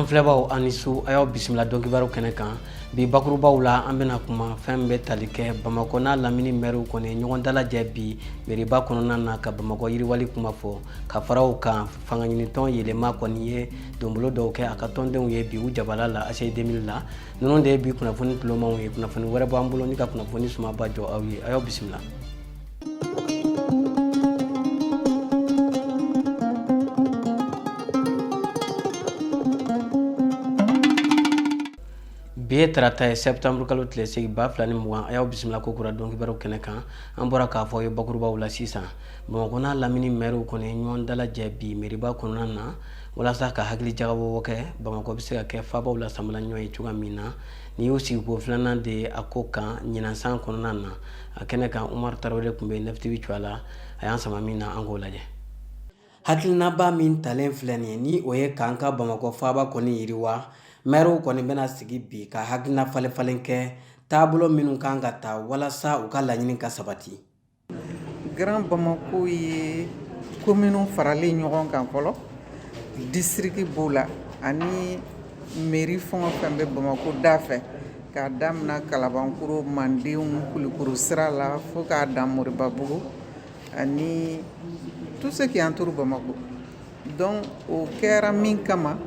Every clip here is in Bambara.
An filɛbaw, aw ni su. A y'aw bisimila donkibaru kɛnɛ kan. Bi bakurubaw la, an bɛna kuma fɛn min bɛ tali kɛ Bamakɔ n'a lamini mɛriw kɔni ɲɔgɔn dalajɛ bi meriba kɔnɔna na ka Bamakɔ yiriwali kuma fɔ. Ka fara o kan, fangaɲinitɔn Yɛlɛma kɔni ye donbolo dɔw kɛ a ka tɔndenw ye bi u jabala la ACI 2000 la. Ninnu de ye bi kunnafoni tulomaw ye. Kunnafoni wɛrɛ b'an bolo ni ka kunnafoni sumaba jɔ aw ye. A y'aw bisimila. Bi ye tarata ye, septembre kalo tile 8 2020. A y'aw bisimila ko kura donkibaru kɛnɛ kan. An bɔra k'a fɔ aw ye bakurubaw la sisan, Bamakɔ n'a lamini mɛriw kɔni ye ɲɔgɔn dalajɛ bi meriba kɔnɔna na walasa ka hakili jagabɔ kɛ Bamakɔ bɛ se ka kɛ faabaw la samala ɲɔgɔn ye cogoya min na. Nin y'u sigiko filanan de ye a ko kan ɲinan san kɔnɔna na. A kɛnɛ kan, Umaru Tarawele tun bɛ 9TV cogoya la, a y'an sama min na, an k'o lajɛ. Hakilinaba min talen filɛ nin ye, ni o ye k'an ka Bamakɔ faaba kɔni yiriwa, mɛriw kɔni bɛna sigi bi ka hakilina falen-falen kɛ taabolo minnu kan ka ta walasa u ka laɲini ka sabati. Grand Bamako ye kominiw faralen ɲɔgɔn kan fɔlɔ, district b'o la ani mairie fɛn o fɛn bɛ Bamako da fɛ, k'a daminɛ Kalabankoro, Mandenw, Kulikoro sira la fo k'a dan Moribabugu ani tout ce qui entoure Bamako. Donc o kɛra min kama,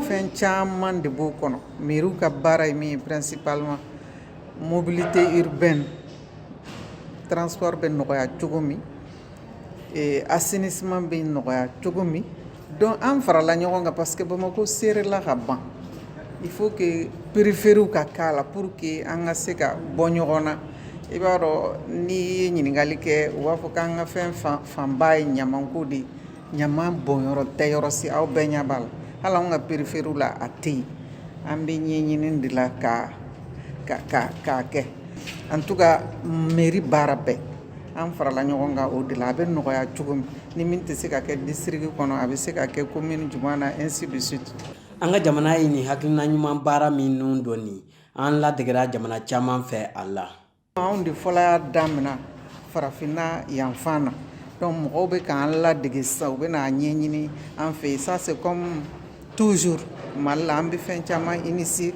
fɛn caman de b'o kɔnɔ. Mairiew ka baara ye min ye, principalement mobilité urbaine, transport bɛ nɔgɔya cogo min, assainissement bɛ nɔgɔya cogo min. Donc an farala ɲɔgɔn kan parce que Bamakɔ serela ka ban. Il faut que périphéries ka k'a la pour que an ka se ka bɔ ɲɔgɔn na. I b'a dɔn, n'i ye ɲininkali kɛ, u b'a fɔ k'an ka fɛn fanba ye ɲamanko de ye. Ɲaman bɔnyɔrɔ tɛ yɔrɔ si, aw bɛɛ ɲɛ b'a la. Hali anw ka périphéries la, a tɛ yen. An bɛ ɲɛɲini de la ka k'a kɛ. En tout cas, mairie baara bɛɛ, an farala ɲɔgɔn kan o de la. A bɛ nɔgɔya cogo min, ni min tɛ se ka kɛ district kɔnɔ, a bɛ se ka kɛ commune jumɛn na, ainsi de suite. An ka jamana ye nin hakilina ɲuman baara minnu dɔn nin, an ladegera jamana caman fɛ a la. Anw de fɔlɔ y'a daminɛ farafinna yanfan na. Donc mɔgɔw bɛ k'an ladege sisan, u bɛ n'a ɲɛɲini an fɛ yen. Ça, c'est comme toujours Mali la, an bɛ fɛn caman initier,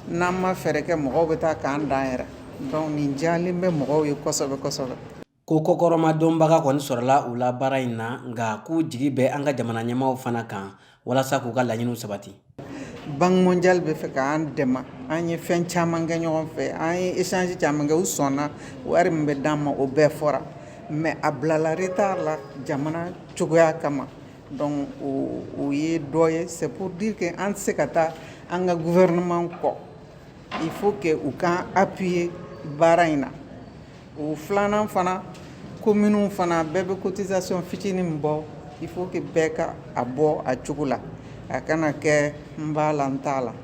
n'an ma fɛɛrɛ kɛ, mɔgɔw bɛ taa k'an dan yɛrɛ. Donc nin diyalen bɛ mɔgɔw ye kosɛbɛ kosɛbɛ. Ko kɔkɔrɔma donbaga kɔni sɔrɔla u la baara in na, nka k'u jigi bɛ an ka jamana ɲɛmaaw fana kan walasa k'u ka laɲiniw sabati. Banque mondiale bɛ fɛ k'an dɛmɛ. An ye fɛn caman kɛ ɲɔgɔn fɛ, an ye échange caman kɛ, u sɔnna wari min bɛ d'an ma, o bɛɛ fɔra, mais a bilala retard la jamana cogoya kama. Donc o ye dɔ ye. C'est pour dire que an tɛ se ka taa an ka gouvernement kɔ, il faut que u k'an appuyer baara in na. O filanan fana, communes fana bɛɛ bɛ cotisation fitinin min bɔ, il faut que bɛɛ ka a bɔ a cogo la, a kana kɛ n b'a la, n t'a la.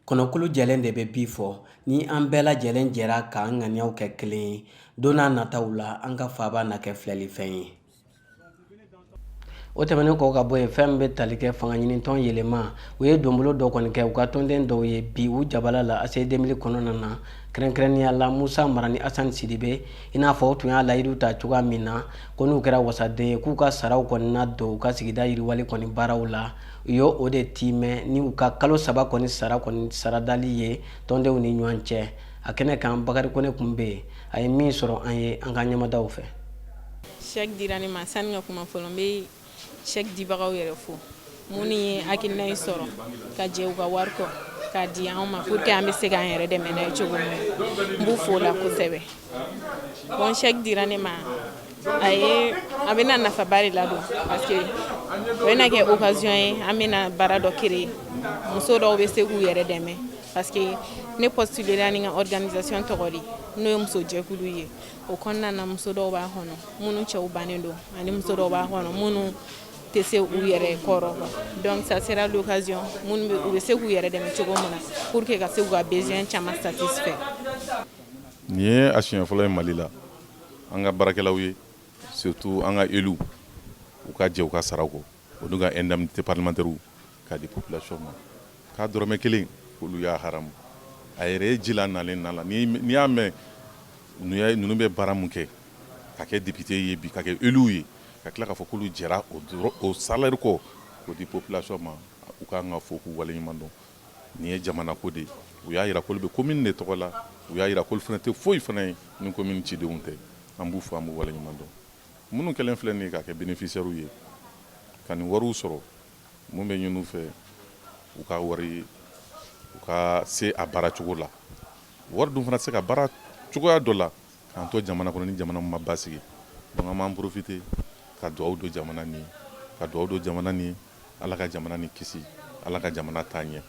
Kɔnɔkulu jɛlen de bɛ bi fɔ. Ni an bɛɛ lajɛlen jɛra k'an ŋaniyaw kɛ kelen ye, don n'a nataw la, an ka faaba na kɛ filɛlifɛn ye. O tɛmɛnen kɔ ka bɔ yen, fɛn min bɛ tali kɛ fanga ɲinitɔn Yɛlɛma, u ye donbolo dɔ kɔni kɛ u ka tɔnden dɔw ye bi u jabala la ACI 2000 kɔnɔna na, kɛrɛnkɛrɛnnenya la Musa Mara ni Asan Sidibe. I n'a fɔ u tun y'a layidu ta cogoya min na ko n'u kɛra wasaden ye, k'u ka saraw kɔni na don u ka sigida yiriwali kɔni baaraw la, u ye o de tiimɛ ni u ka kalo 3 kɔni sara kɔni saradali ye tɔndenw ni ɲɔgɔn cɛ. A kɛnɛ kan, Bakari Kone tun bɛ yen, a ye min sɔrɔ an ye an ka ɲɛmadaw fɛ. Chèque dira ne ma. Sani ka kuma fɔlɔ, n bɛ chèque dibagaw yɛrɛ fo, minnu ye hakilina in sɔrɔ ka jɛ u ka wari kɔ k'a di anw ma pour que an bɛ se k'an yɛrɛ dɛmɛ n'a ye cogo min na. N b'u fo o la kosɛbɛ. Bon, chèque dira ne ma, a ye a bɛna nafaba de ladon parce que o bɛna kɛ occasion ye an bɛna baara dɔ créer, muso dɔw bɛ se k'u yɛrɛ dɛmɛ, parce que ne postulera ni n ka organisation tɔgɔ de, n'o ye muso jɛkulu ye. O kɔnɔna na, muso dɔw b'a kɔnɔ minnu cɛw bannen don, ani muso dɔw b'a kɔnɔ minnu tɛ se u yɛrɛ kɔrɔ. Donc ça sera l'occasion minnu u bɛ se k'u yɛrɛ dɛmɛ cogo min na pour que ka se k'u ka besoin caman satisfait. Nin ye a siɲɛ fɔlɔ ye Mali la, an ka baarakɛlaw ye, surtout an ka élus, u ka jɛ u ka sara kɔ, olu ka indemnité parlementaire k'a di population ma, k'a dɔrɔmɛ kelen olu y'a haramu. A yɛrɛ ye ji la nalen na la. N'i y'a mɛn ninnu bɛ baara mun kɛ, ka kɛ député ye bi, ka kɛ élu ye, ka tila k'a fɔ k'olu jɛra o salaire kɔ k'o di population ma. u k'an ka fo k'u waleɲuman dɔn. Nin ye jamana ko de ye. U y'a yira k'olu bɛ commune de tɔgɔ la, u y'a yira k'olu fana tɛ foyi fana ye ni commune cidenw tɛ. An b'u fo, an b'u waleɲuman dɔn. Minnu kɛlen filɛ nin ye ka kɛ bénéficiaires ye ka nin wariw sɔrɔ, mun bɛ ɲini u fɛ, u ka wari u ka se a baara cogo la. Wari dun fana tɛ se ka baara cogoya dɔ la k'an to jamana kɔnɔ ni jamana ma basigi. Donc an b'an profiter ka dugawu don jamana nin ye, ka dugawu don jamana nin ye. Ala ka jamana nin kisi, Ala ka jamana taa ɲɛ.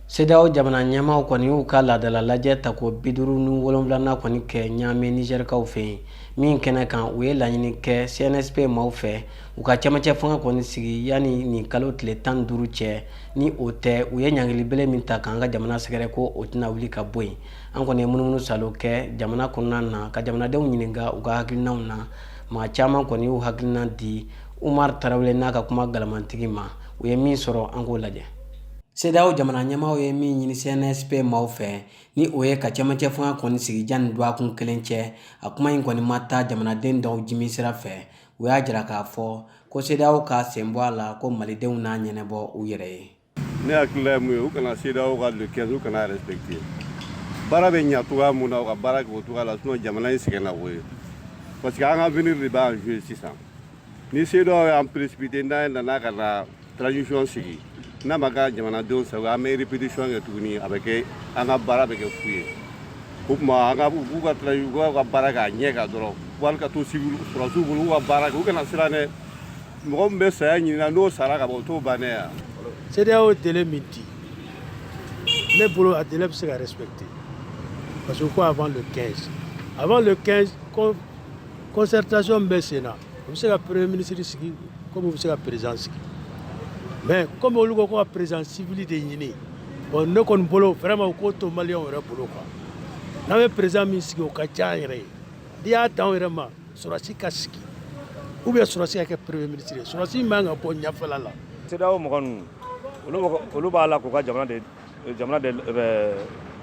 CEDEAO jamana ɲɛmaaw kɔni y'u ka laadala lajɛ tako 57nan kɔni kɛ Ɲame Nizɛrikaw fɛ yen, min kɛnɛ kan u ye laɲini kɛ CNSP maaw fɛ u ka cɛmancɛ fanga kɔni sigi yanni nin kalo tile 15 cɛ. Ni o tɛ, u ye ɲangilibele min ta k'an ka jamana sɛgɛrɛ ko o tɛna wuli ka bɔ yen. An kɔni ye munumunu salo kɛ jamana kɔnɔna na ka jamanadenw ɲininka u ka hakilinaw na. Maa caman kɔni y'u hakilina di Umar Tarawele n'a ka kuma galamantigi ma. U ye min sɔrɔ, an k'o lajɛ. CEDEAO jamana ɲɛmaaw ye min ɲini CNSP maaw fɛ, ni o ye ka cɛmancɛ fanga kɔni sigi janni dɔgɔkun kelen cɛ, a kuma in kɔni ma taa jamanaden dɔw jimi sira fɛ. U y'a jira k'a fɔ ko CEDEAO ka sen bɔ a la, ko malidenw n'a ɲɛnabɔ u yɛrɛ ye. Ne hakilila ye mun ye, u kana CEDEAO ka le 15, u kana respecter. Baara bɛ ɲa cogoya mun na, u ka baara kɛ o cogoya la, sinon jamana in sɛgɛnna o ye, parce que an ka avenir de b'an jouer sisan. Ni CEDEAO y'an précipité, n'a nana ka na transition sigi, n'a ma ka jamanadenw sago, an bɛ répétition kɛ tuguni, a bɛ kɛ an ka baara bɛ kɛ fu ye. O tuma an ka u k'u ka u ka baara kɛ a ɲɛ kan dɔrɔn, wali ka to civil sɔrɔdasiw bolo, u ka baara kɛ, u kana siran dɛ. Mɔgɔ min bɛ saya ɲini na, n'o sara ka ban, o t'o bannen ya. CEDEAO délai min di, ne bolo a délai bɛ se ka respecter, parce que ko avant le 15, avant le 15, concertation bɛ sen na, u bɛ se ka premier ministre sigi comme u bɛ se ka président sigi. Mais comme olu ko ko ka président civil de ɲini, bon, ne kɔni bolo vraiment u k'o to maliyɛnw yɛrɛ bolo quoi. N'an bɛ président min sigi, o ka diya an yɛrɛ ye. N'i y'a dan anw yɛrɛ ma, sɔrɔdasi ka sigi ou bien sɔrɔdasi ka kɛ premier ministre ye, sɔrɔdasi man kan ka bɔ ɲɛfɛla la. CEDEAO mɔgɔ ninnu, olu b'a la k'u ka jamana de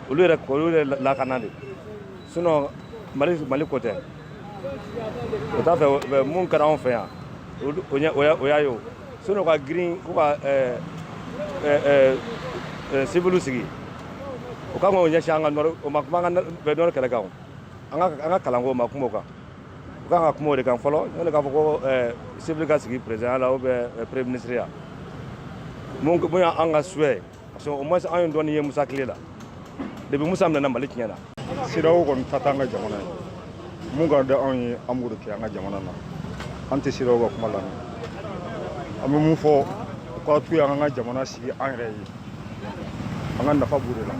olu yɛrɛ, olu yɛrɛ lakana de. Sinon Mali ko tɛ, o t'a fɛ. Mun kɛra anw fɛ yan, o y'a ye o. Sinon ka girin ko ka civil sigi, o kan k'o ɲɛsin an ka nord, o ma kuma an ka nord kɛlɛ kan o, an ka kalanko, o ma kuma o kan. U kan ka kuma o de kan fɔlɔ, yanni k'a fɔ ko civil ka sigi président la ou bien premier ministre ya. Mun y'an ka souhait, parce que au moins an ye dɔɔnin ye Musa tile la. Depuis Musa minɛna, Mali tiɲɛna. CEDEAO kɔni ta t'an ka jamana ye. Mun ka di anw ye, an b'o de kɛ an ka jamana na. An tɛ CEDEAO ka kuma lamɛn. An bɛ mun fɔ, u ka to yen, an ka jamana sigi an yɛrɛ ye, an ka nafa b'o de la.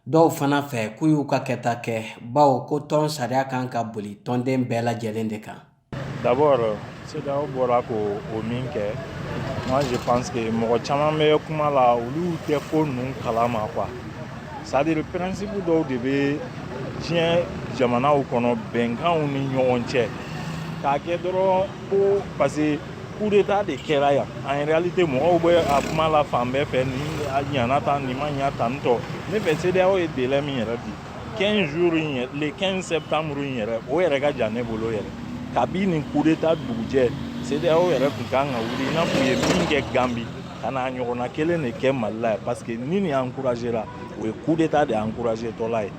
Dɔw fana fɛ, k'u y'u ka kɛta kɛ, bawo ko tɔn sariya kan ka boli tɔnden bɛɛ lajɛlen de kan. D'abord, CEDEAO bɔra k'o o min kɛ, moi je pense que mɔgɔ caman bɛ kuma la, olu tɛ ko ninnu kalama quoi. C'est à dire, principe dɔw de bɛ diɲɛ jamanaw kɔnɔ, bɛnkanw ni ɲɔgɔn cɛ, k'a kɛ dɔrɔn ko parce que coup d'état de kɛra yan. En réalité, mɔgɔw bɛ a kuma la fan bɛɛ fɛ, nin a ɲana tan, nin ma ɲa tan tɔ. Ne fɛ, CEDEAO ye délai min yɛrɛ di, 15 jours in yɛrɛ, le 15 septembre in yɛrɛ, o yɛrɛ ka jan ne bolo yɛrɛ. Kabi nin coup d'état dugujɛ, CEDEAO yɛrɛ tun kan ka wuli, i n'a fɔ u ye min kɛ Gambi, ka n'a ɲɔgɔnna kelen de kɛ Mali la yan, parce que ni nin encouragé la, o ye coup d'état de encouragé tɔla ye.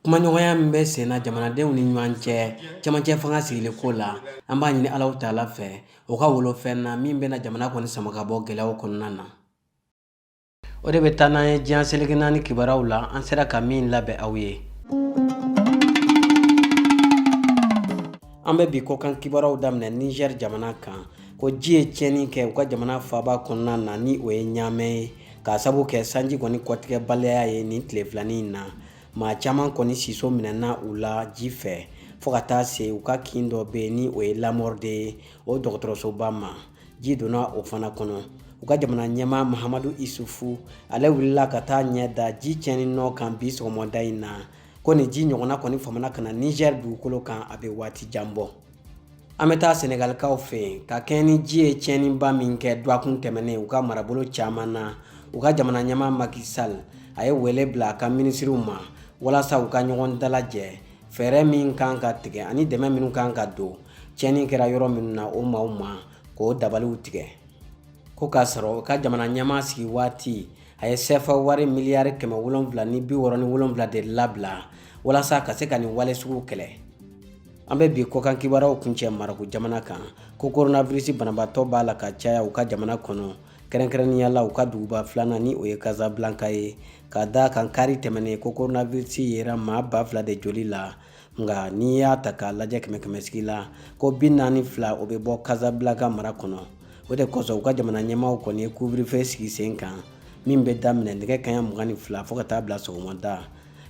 Kumaɲɔgɔnya min bɛ sen na jamanadenw ni ɲɔgɔn cɛ cɛmancɛ fanga sigili ko la, an b'a ɲini Alahu taala fɛ o ka wolofɛn na min bɛna jamana kɔni sama ka bɔ gɛlɛyaw kɔnɔna na. O de bɛ taa n'an ye diɲɛ seleke naani kibaruyaw la, an sera ka min labɛn aw ye. An bɛ bi kɔkan kibaruyaw daminɛ Niger jamana kan, ko ji ye tiɲɛni kɛ u ka jamana faaba kɔnɔna na, ni o ye Ɲamɛ ye, k'a sabu kɛ sanji kɔni kɔtigɛbaliya ye nin tile filanin in na. Maa caman kɔni siso minɛna u la ji fɛ, fo ka taa se u ka kin dɔ bɛ yen, ni o ye Lamorde ye, o dɔgɔtɔrɔsoba ma, ji donna o fana kɔnɔ. U ka jamana ɲɛmaa Mahamadu Isufu, ale wulila ka taa ɲɛ da ji tiɲɛni nɔ kan bi sɔgɔmada in na. Ko nin ji ɲɔgɔnna kɔni famana ka na Niger dugukolo kan, a bɛ waati jan bɔ. An bɛ taa Senegalikaw fɛ yen, ka kɛɲɛ ni ji ye tiɲɛniba min kɛ dɔgɔkun tɛmɛnen u ka marabolo caman na. U ka jamana ɲɛmaa Macky Sall, a ye wele bila a ka minisiriw ma walasa u ka ɲɔgɔn dalajɛ, fɛɛrɛ min kan ka tigɛ ani dɛmɛ minnu kan ka don tiɲɛni kɛra yɔrɔ minnu na o maaw ma, k'o dabaliw tigɛ. Ko k'a sɔrɔ u ka jamana ɲɛmaa sigi waati, a ye sɛfa wari miliyari 767 de labila walasa ka se ka nin wale sugu kɛlɛ. An bɛ bi kɔkan kibaruyaw kuncɛ Marɔku jamana kan, ko coronavirus banabaatɔ b'a la ka caya u ka jamana kɔnɔ, kɛrɛnkɛrɛnnenya la u ka duguba filanan ni o ye Casablanca ye, ka da kan kari tɛmɛnen ko coronavirus yera maa 2000 de joli la. Nka n'i y'a ta k'a lajɛ kɛmɛ kɛmɛ sigi la, ko 42 o bɛ bɔ Casablanca mara kɔnɔ. O de kosɔn u ka jamana ɲɛmaaw kɔni ye couvre-feu sigi sen kan min bɛ daminɛ nɛgɛ kanɲɛ 22 fo ka taa bila sɔgɔmada.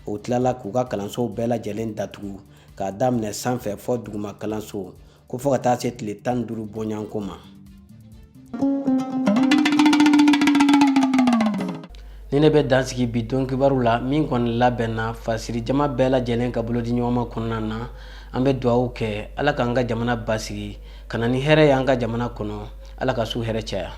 U tilala k'u ka kalansow bɛɛ lajɛlen datugu k'a daminɛ sanfɛ fɔ duguma kalanso, ko fo ka taa se tile 15 bɔɲɔgɔnko ma. Nin de bɛ dan sigi bi don kibaru la min kɔni labɛnna fasiri jama bɛɛ lajɛlen ka bolodiɲɔgɔnma kɔnɔna na. An bɛ dugawu kɛ Ala k'an ka jamana basigi, ka na ni hɛrɛ ye an ka jamana kɔnɔ. Ala ka su hɛrɛ caya.